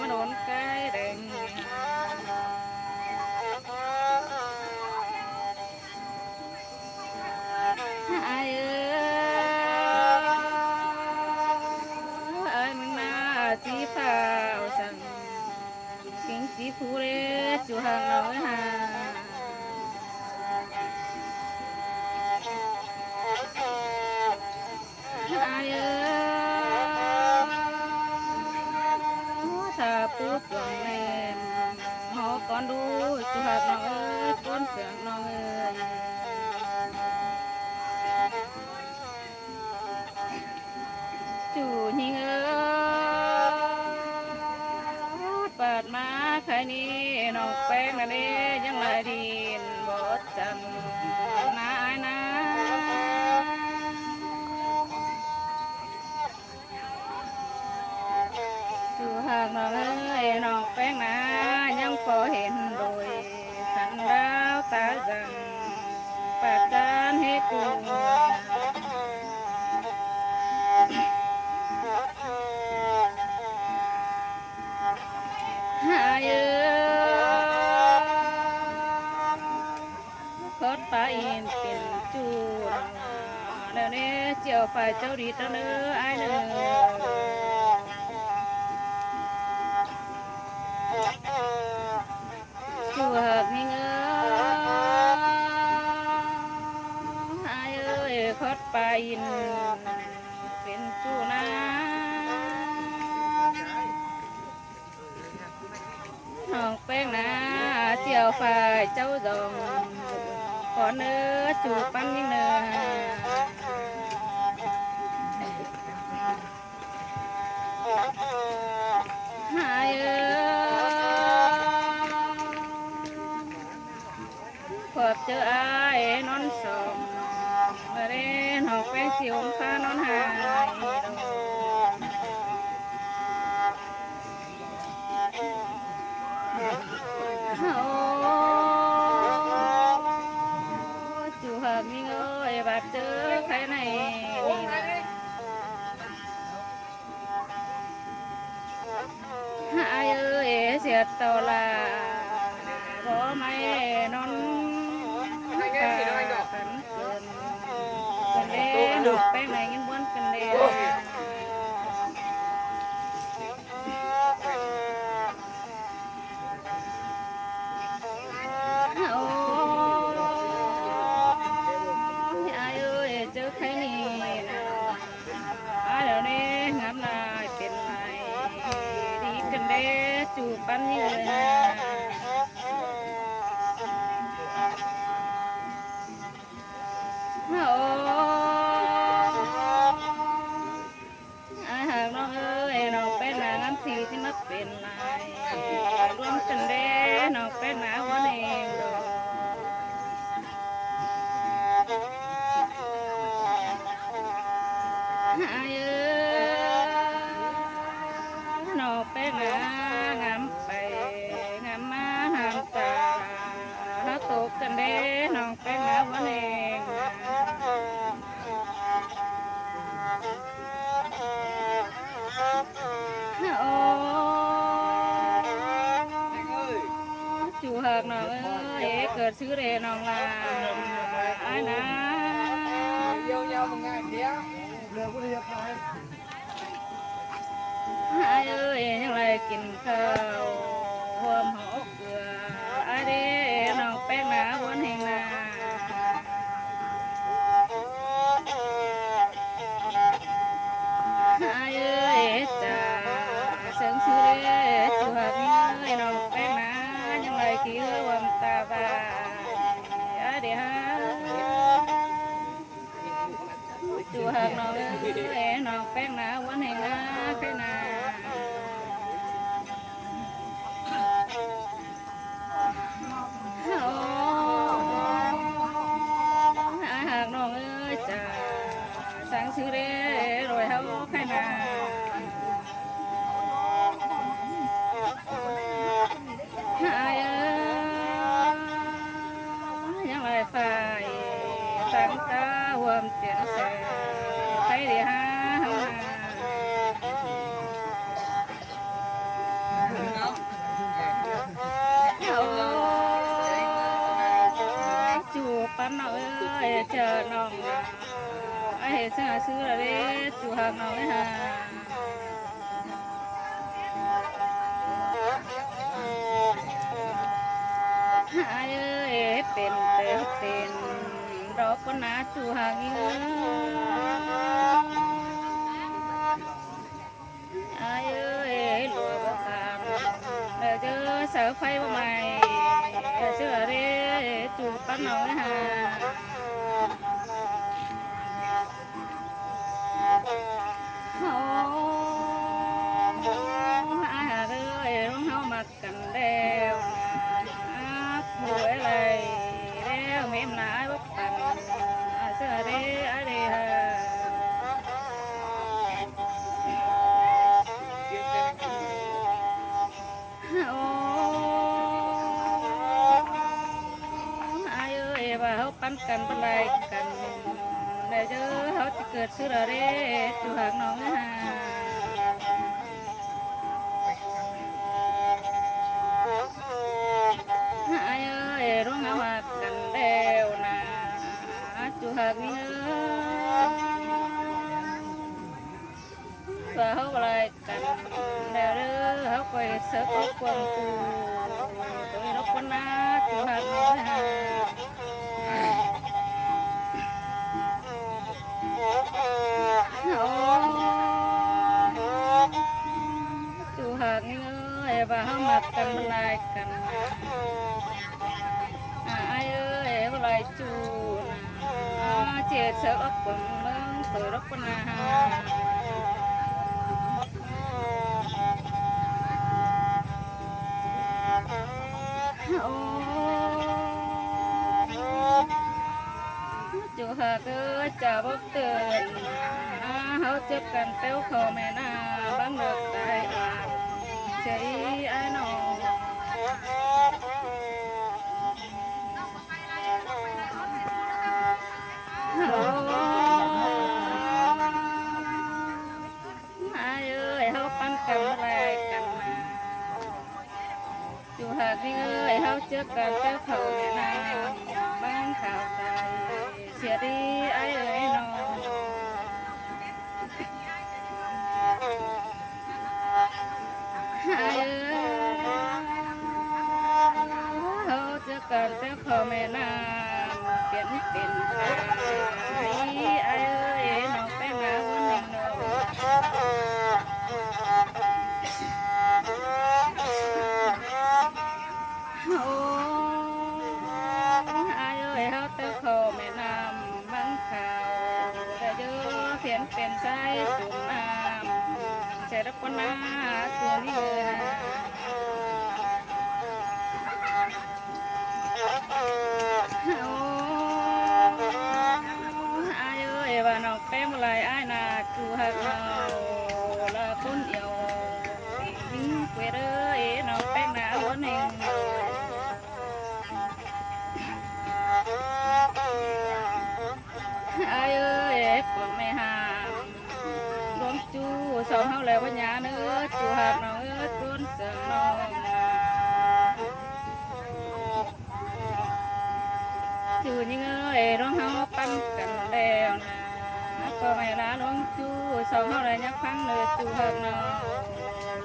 ມາດົນກາຍແດງ ອ້າຍເອີຍ ອ້າຍມຶງໜ້າຈີຟ້າວສັງ ຄິງຈີຟູເລ ຈູຮັກນ້ອງເອີຍຫາ ອ້າຍເອີຍ ຖ້າປູດວງແນມ ຮອກ່ອນດູ ຈູຮັກນ້ອງເອີຍ ກົ້ນເສືອກນ້ອງເອີຍ ຈູຍິງເອີຍ ປາດມາໄຄນີ້ ນ້ອງແປ້ງນະເດ ຍັງຫຼາຍດິນບໍ່ຈຳ ນາອ້າຍນາ. ສູ່ຫາກນ້ອງເອີຍ ນ້ອງແປ້ງນາຍັງພໍເຫັນໂດຍ ຄັນດາວຕາຈັ່ງ ປາກຈານເຮກູ ຫາເອີຍ ຄອດປາອິນເປັນຈູ້ ແນວແນ່ ເຈົ້າຝ່າຍເຈົ້າດີຕະເນີ ອ້າຍເນີ ຈູ້ຫາກຍິງເອີຍ ອ້າຍເອີຍ ຄອດປາອິນເປັນຈູ້ນາ. ນ້ອງແປ້ງນາ ເຈົ້າຝ່າຍເຈົ້າດອງ ກ່ອນເນີ ຈູປັນຍິງເນີ ຫາຍເອີຍ ພວກເຈີອ້າຍນອນສອງ ມາເດ້ ນ້ອງແປ້ງຊິອົງພານອນຫາຍ ໂອ້ ຈູຫາກຍິງເອີຍ ບາດເຈີໄຄໃນນີ້ ຫາຍເອີຍ ສຽດເຕົາລາ ບໍ່ໄມນອນ ການເກີນ ເກີນເດ້ ນ້ອງແປ້ງໄດ້ຍິນບ່ອນກັນເດ້ ໂອ້ ອາຍເອີຍ ເຈີໄຄນີ້ ອາຍດຽວນີ້ງາມຫຼາຍ ເປັນໄໝ ດີກັນເດ້ ຈູປັນເຍີນາ ໂອ້ ອາຍຫາກນ້ອງເອີຍ ນ້ອງແປ້ງນາງາມທີ່ທີ່ມາເປັນຫຼາຍ ລວມກັນເດ້ ນ້ອງແປ້ງນາຫົວແນງດອກ ອາຍເອີຍ ນ້ອງແປ້ງນາງາມໄປງາມມາ ງາມຕາ ເຮົາຕົກກັນເດ້ ນ້ອງແປ້ງນາຫົວແນງ ໂອ້ ຈູຫາກນ້ອງເອີຍ ເກີດຊື່ເດ້ນ້ອງຫຼ້າ ອາຍນາ ອາຍເອີຍ ຍັງໄດ້ກິນເຂົ້າຮ່ວມຫໍ ເກືອ ອາເດ ນ້ອງແປ້ງນາ ວນແຫ່ງນາ ອາເອີຍ ຈາເຊິ່ງຊື່ເດ ຈູຫາກເອີຍ ນ້ອງແປ້ງນາ ຍັງໄດ້ກິນເຮືອຫວັງຕາບາ ອາເດ ຫາ ຈູຫາກນ້ອງເອີຍ ນ້ອງແປ້ງນາ ວນແຫ່ງນາ ໄຄນາ ໂອ້ ອາຍຫາກນ້ອງເອີຍ ຈາສັງຊື່ເດ້ ໂດຍເຮົາໄຄນາ ອາຍເອີຍ ຍັງຫຼາຍຝ່າຍ ຕັ້ງຕາຮ່ວມ ເຈັນແສນ ໃຜໄດ້ຫາເຮົານາ ເຮັດເຊື່ອເຊື່ອເດ້ ຈູຮັກນ້ອງເອີຍຫາ. ອ້າຍເອີຍ ເປັນແຕ່ເປັນດອກກອນນາ ຈູຮັກນີ້ເອີຍ. ອ້າຍເອີຍ ລົວຍບໍ່ຂາມ ແລ້ວເຈີ ເສົາໄຟບໍ່ໄໝ້ ເຊື່ອເດ້ ຈູປັນນ້ອງເອີຍຫາ. ໂອ້ ອ້າຍເອີຍ ເຮົາມັກກັນແລ້ວນະ ຜູ້ເອີຍ ແລ້ວແມ່ນນາຍບໍ່ ເຊື່ອເດ້ ອ້າຍເດ້. ໂອ້ ອ້າຍເອີຍ ວ່າເຮົາປັນກັນບໍ່ໄລ່ກັນ ແລ້ວເດີ ເຮົາຊິເກີດຊື່ລະເດ້ ຈູຮັກນ້ອງເອີຍຫາ. ອ້າຍເອີຍ ລວງເຮົາຮັກກັນແລ້ວນະ ຈູຮັກນີ້ເອີຍ ວ່າເຮົາບໍ່ໄລ່ກັນແລ້ວເດີ ເຮົາກໍເຮັດເສິກອອກຄວາມຮູ້ ໂຕເອງເນາະ ຄົນນາ ຈູຮັກນ້ອງເອີຍຫາ. ໂອ້ ຈູຮັກນີ້ເອີຍ ວ່າເຮົາມັກກັນ ມັນຫຼາຍກັນ ອ້າຍເອີຍ ບໍ່ຫຼາຍຈູນະ ເຈັດເສິກອອກເບິ່ງເບິ່ງ ເປີດອອກປະນາ. ໂອ້ ຈູຮັກເອີຍ ຈາບໍ່ເຕີນ ເຮົາເຈີກັນແຖວເຂົ້າແມ່ນ້ຳ ບັງເລີກຕາຍອາດ ເສຍອີອ້າຍນ້ອງ. ໂອ້ ອ້າຍເອີຍ ເຮົາປັນກັນແລກກັນມາ ຈູຮັກນີ້ເອີຍ ເຮົາເຈີກັນແຖວເຂົ້າແມ່ນ້ຳ ບັງຂ່າວໄກ ເສຍດີອ້າຍເອີຍນ້ອງ. ອ້າຍເອີຍ ເຮົາເຈີກັນແຖວເຂົ້າແມ່ນ້ຳ ປ່ຽນເປັນຕາຍ ອ້າຍເອີຍ ນ້ອງແປ້ງນາວອນໜຶ່ງນ້ອງ. ໂອ້ ອ້າຍເອີຍ ເຮົາແຕ່ເຂົ້າແມ່ນ້ຳບັງຂາວ ແຕ່ເດີປ່ຽນເປັນສາຍຈຸ່ມນ້ຳ ໃສ່ດອກກວນນາຕົວນີ້ເອີຍ. ໂອ້ ອ້າຍເອີຍ ວ່ານ້ອງແປ້ງບໍ່ຫຼາຍອ້າຍນາ ຈູຮັກເຮົາລະຄົນດຽວ ຍິງເກວດເອີຍ ນ້ອງແປ້ງນາຫົວໜຶ່ງ. ອ້າຍເອີຍ ພວກແມ່ຫ້າມ ຫຼວງຈູສອງເຮົາແລ້ວວ່າຫຍາເນີ ຈູຮັກນ້ອງເອີຍ ຄົນເຊິ່ງນ້ອງ. ຈູຍິງເອີຍ ລວງເຮົາປັນກັນແລ້ວນະ ພໍ່ແມ່ລາຫຼວງຈູສອງເຮົາໄດ້ຍັກຟັງເນີ ຈູຮັກນ້ອງ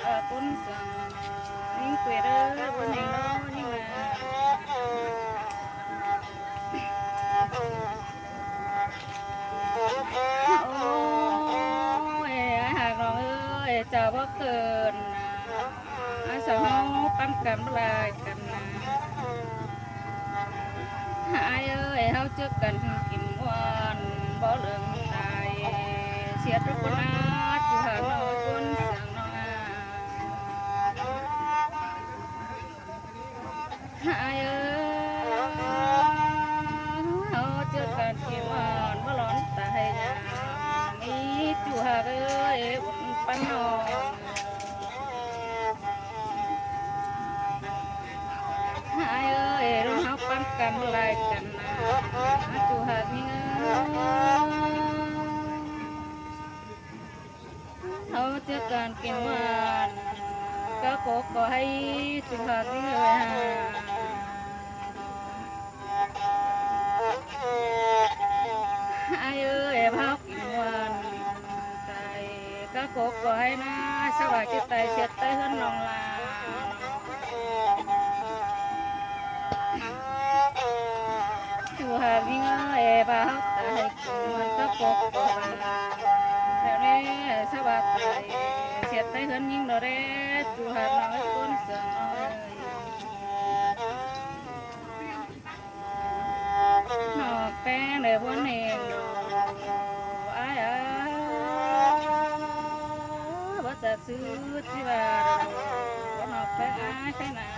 ລະຄົນເຊິ່ງ ຍິງເກວດເອີຍ ຄົນຍິງນ້ອງຍິງນາ. ໂອ້ຍ ອ້າຍຮັກນ້ອງເອີຍ ເຈົ້າບໍ່ເຂີນນະ ອ້າຍສາວເຮົາປັນກັນບໍ່ລາຍກັນນະ ອ້າຍເອີຍ ເຮົາເຈີກັນກິນມ່ວນ ບໍ່ເລີງຕາຍ ເສຍທຸກຄົນນາ ຈູຮັກນ້ອງຄົນເຊື່ອງນ້ອງ. ອ້າຍເອີຍ ເຮົາເຈີກັນກິນມ່ວນ ບໍ່ຮ້ອນຕາຍຍາມ ມີຈູຮັກເອີຍ ບຸນປັນນ້ອງ. ອ້າຍເອີຍ ເຮົາປັນກັນບໍ່ລາຍກັນນະ ຈູຮັກນີ້ເອີຍ. ເຮົາຈະການກິນຫວານ ກະຂໍ ຂໍໃຫ້ສຸຂະເລີດຫາ ອ້າຍເອີຍ ພາເຮົາກິ ກົກກໍໃຫ້ນາ ສະບາຍຈິດໃຈ ເສຍດໃຈເຮືອນນ້ອງຫຼ້າ ຢູ່ຫາກມີເງິນ ເອ ພາເຮົາຕາຍ ມັນກໍປົກປ້ອງ ແລ້ວເດ້ ສະບາຍໃຈ ເສຍດໃຈເຮືອນຍິງ ໂດເດ ຢູ່ຫາກນ້ອງເອີຍ ຄົນເຊື່ອນ້ອງເອີຍ ນ້ອງແປ້ງເດີ ບໍ່ແນງດອກ ອ້າຍເອີຍ ບໍ່ຈະຊື່ທີ່ວ່າ ນ້ອງແປ້ງອ້າຍໄຄນາ